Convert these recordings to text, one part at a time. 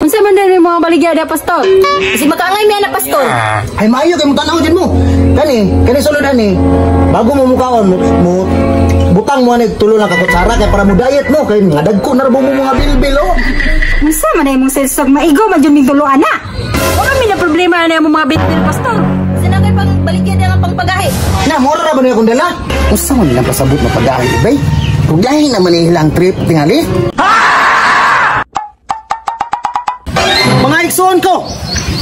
Unsa man din mga baligya da, pastor? Kasi makaangay mi ana, pastor. Ay, maayo kay mo tanaw dyan mo. Kani, kani sulod ani. Bago mo mukaon mo, mo butang mo ani tulo lang ka kutsara kay para mo diet mo kay nga dagko na ra mo mga bilbil oh. Unsa man ay mong selsog, maigo man jud ning tulo ana. Wala mi na problema na mo mga bilbil, pastor. Sa na kay pang baligya da nga pangpagahi. Na mura ra ba niya akong dala? Usa man nilang pasabot na pagahi bay. Kung gahi naman ni ilang trip tingali. Mga igsoon ko,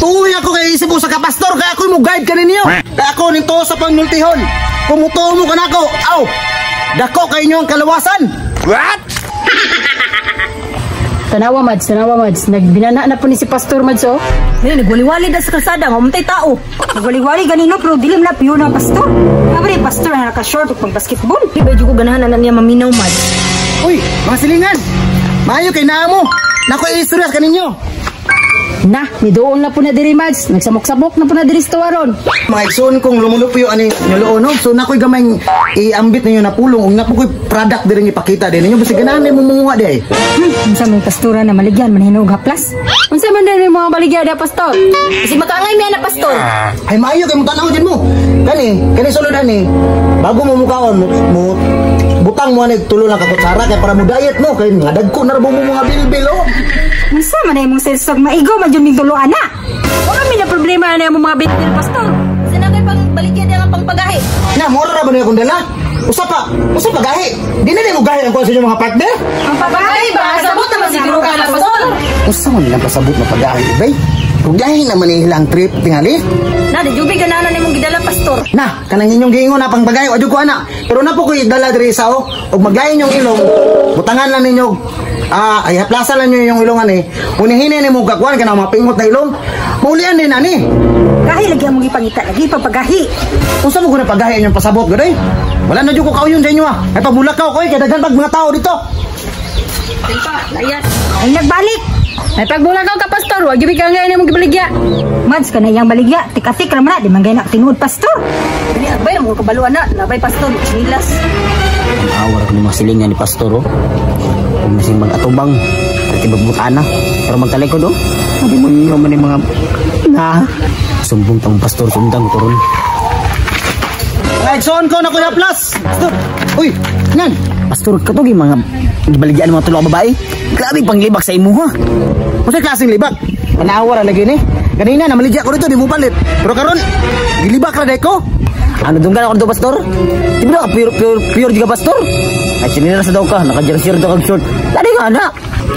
tuwi ako kay isip ko sa kapastor kaya ako mo guide kaninyo. Kaya ako nito sa pangnultihon. Kung mutuo mo kanako, aw, dako kay inyo ang kalawasan. What? Tanawa Mads, tanawa Mads. Nagbinana na po ni si Pastor Mads oh. Ay, nagwali-wali da sa kalsada nga umtay tao. Nagwali-wali ganino pero dilim na piyo na pastor. Abre pastor na naka-short ug pang basketball. Di ba ko ganahan na niya maminaw, Mads. Uy, mga silingan, maayo kay naamo. Nako istorya kaninyo. Na, miduol na po na diri Mads. Nagsamok-samok na po na diri sa tuwaron. Mga igsoon kong lumulupyo ani nyuloon no. So nakoy gamay iambit ninyo na pulong ug napo koy product diri ipakita din ninyo bisag ganahan mo munguha di ay. Unsa may pastora na maligyan man hinuog haplas. Unsa man din mga baligya da, pastor? Kasi makaangay mi ana, pastor. Ay, maayo kay mo tanaw dyan mo. Kani, kani sulod ani. Bago mo mukaon mo, mo butang mo ani tulo lang ka kutsara kay para mo diet mo kay nga dagko na ra mo mga bilbil oh. Unsa man ay mong selsog, maigo man jud ning tulo ana. Wala mi na problema na mo mga bilbil, pastor. Sa na kay pang baligya da nga pangpagahi. Na mura ra ba niya akong dala? Usa pa gahi. Di na mo gahi ang kuan sa inyong mga partner. Ang Ay, ba sabot naman siguro ka na, pastor. Usa man nilang pasabot na pagahi bay. Kung gahi naman ni ilang trip tingali. Na di jubi ganahan na nimong gidala, pastor. Na, kanang inyong giingon na pang pagahi, adyo ko ana. Pero na po ko'y dala diri sa oh, ug maglain yung ilong, butangan lang ninyo. Ah, ay haplasa lang ninyo yung ilong ani. Unihini ni mo gakuan kanang mapingot na ilong. Maulian din ani. Gahi lagi among gipangita lagi pagpagahi. Unsa mo guna pagahi inyong pasabot gaday? Wala na jud ko kauyon sa inyo ah. Ay pagmulakaw ko eh, kay daghan pag mga tao dito. Layas. Ay nagbalik. Ay pagbulakaw ka, pastor, wag gyud ka ngay mo gibaligya. Mads kana iyang baligya, tik-atik ra man na di man gay na tinuod pastor. Dili abay mo kabalo ana, labay pastor, chinilas. Awar ko ni mga silingan ni pastor oh. Kung masing mag-atubang, pati magbutana. Pero magtalikod oh. Hindi mo niyo man yung mga na. Sumbong tang pastor, sundang ko ron. Mga igsoon ko na kuya plus. Pastor. Uy, nan. Pastor, katong yung mga gibaligyaan ng mga tulo ka babae. Grabe panglibak sa imuha. Unsay klaseng libak? Panawa ra lagi ni. Kanina namaligya ko dito di mo palit. Pero karon gilibak ra day ko. Ano dunggan ako dito, pastor? Di ba pure, pure, pure juga, pastor? Ay, sinira sa daw ka, naka-jersey daw kag short. Lari nga na.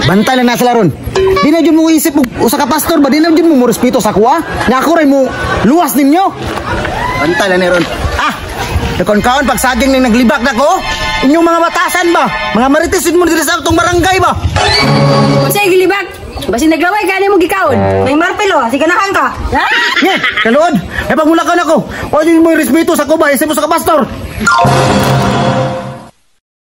Bantay lang na sila ron. Di na jud mo isip og usa ka pastor ba di na jud mo respeto sa kuha? Nga ako ray mo luwas ninyo. Bantay lang ni ron. Ah, Nakon kaon pag saging ning naglibak na ko. Inyong mga batasan ba? Mga marites mo diri sa atong barangay ba? Unsay gilibak? Basin naglaway ka nimo gikaon. May marpelo, sige ganahan ka. Nye, kaluod. Ay pagmulakaw na ko. O mo respeto sa ko ba? Isip mo sa ka pastor.